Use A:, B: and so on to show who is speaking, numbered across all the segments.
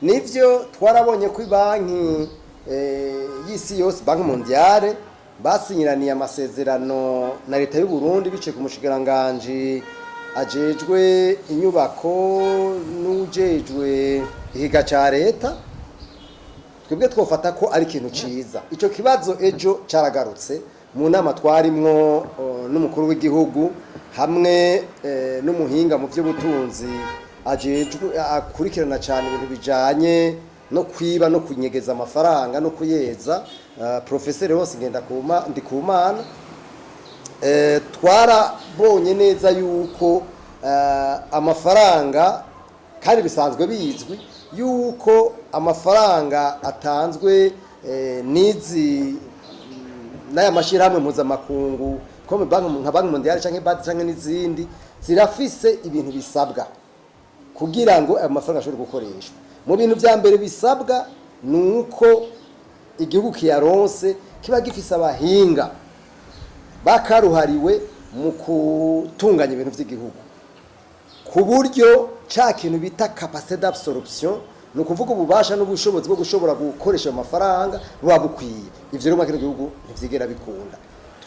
A: Nivyo, twarabonye ko banki y'isi yose, Banque mondiale, basinyiraniye amasezerano na leta y'u Burundi biciye ku mushikiranganji ajejwe inyubako n'ujejwe ihiga ca leta. Twebwe twofata ko ari ikintu ciza. Ico kibazo ejo caragarutse mu nama twarimwo n'umukuru w'igihugu hamwe n'umuhinga mu vy'ubutunzi ajejwe akurikirana cyane ibintu bijanye no kwiba no kunyegeza amafaranga no kuyeza, professeur hose ngenda kuma Ndikumana. Twarabonye neza yuko amafaranga, kandi bisanzwe bizwi yuko amafaranga atanzwe n'izi n'aya mashyirahamwe mpuzamakungu comme banki, nka Banque mondiale canke BAD canke n'izindi, zirafise ibintu bisabwa kugira ngo ayo mafaranga ashobore gukoreshwa. Mu bintu vya mbere bisabwa ni uko igihugu kiyaronse kiba gifise abahinga bakaruhariwe mu gutunganya ibintu vy'igihugu, ku buryo ca kintu bita capacité d'absorption, ni ukuvuga ububasha n'ubushobozi bwo gushobora gukoresha ayo mafaranga, buba bukwiye. Ivyo rero muri kino gihugu ntivyigera bikunda.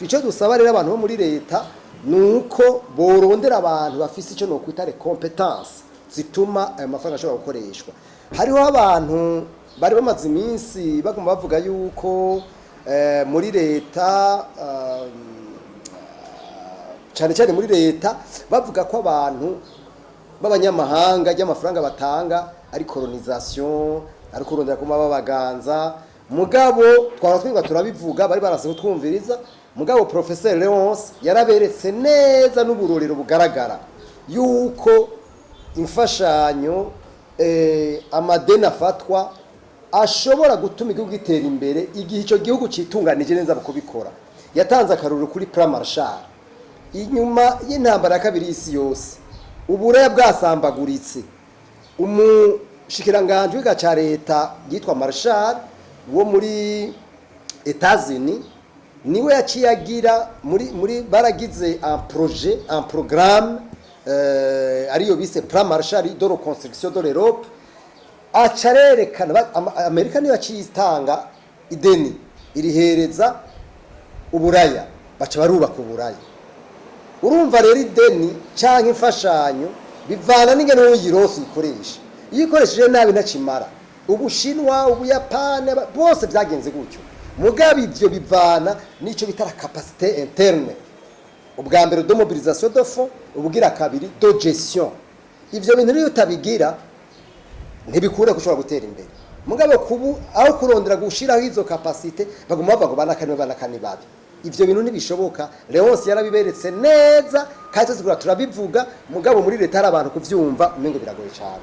A: Ico dusaba rero abantu bo muri leta ni uko borondera abantu bafise ico nokwita les compétences zituma ayo mafaranga ashobora gukoreshwa. Hariho abantu bari bamaze iminsi baguma bavuga yuko muri leta, cyane cyane muri leta, bavuga ko abantu b'abanyamahanga ry'amafaranga batanga ari colonisation, ari kurondera kuma babaganza. Mugabo twara twinga turabivuga, bari barase kutwumviriza. Mugabo professeur Leonce yaraberetse neza n'uburorero bugaragara yuko imfashanyo, amadeni afatwa ashobora gutuma igihugu gitera imbere igihe icyo gihugu citunganije neza mu kubikora. Yatanze akarorero kuri Plan Marshall. Inyuma y'intambara ya kabiri y'isi yose, Uburaya bwasambaguritse, umushikiranganji w'iga ca leta yitwa Marshall wo muri Etats-Unis niwe yaciye agira muri baragize un projet, un programme, ariyo bise Plan Marshall de reconstruction de l'Europe. Aca arerekana Amerika niyo yaciye itanga ideni irihereza Uburaya, baca barubaka Uburaya. Urumva rero, ideni canke imfashanyo bivana n'ingene wowe uyironse uyikoresha. Iyo uyikoresheje nabi ntacimara. Ubushinwa, Ubuyapani, bose byagenze gutyo. Mugabo ivyo bivana n'ico bita la capacité interne, ubwa mbere de mobilisation de fonds, ubugira kabiri de gestion. Ivyo bintu rero utabigira ntibikura ko ushobora gutera imbere. Mugabo kubu aho kurondera gushiraho izo capacité, baguma bavuga ngo banakane banakane babi. Ivyo bintu ntibishoboka. Leonce yarabiberetse neza kandi twese turabivuga. Mugabo muri leta hari abantu kuvyumva umengo biragoye cyane.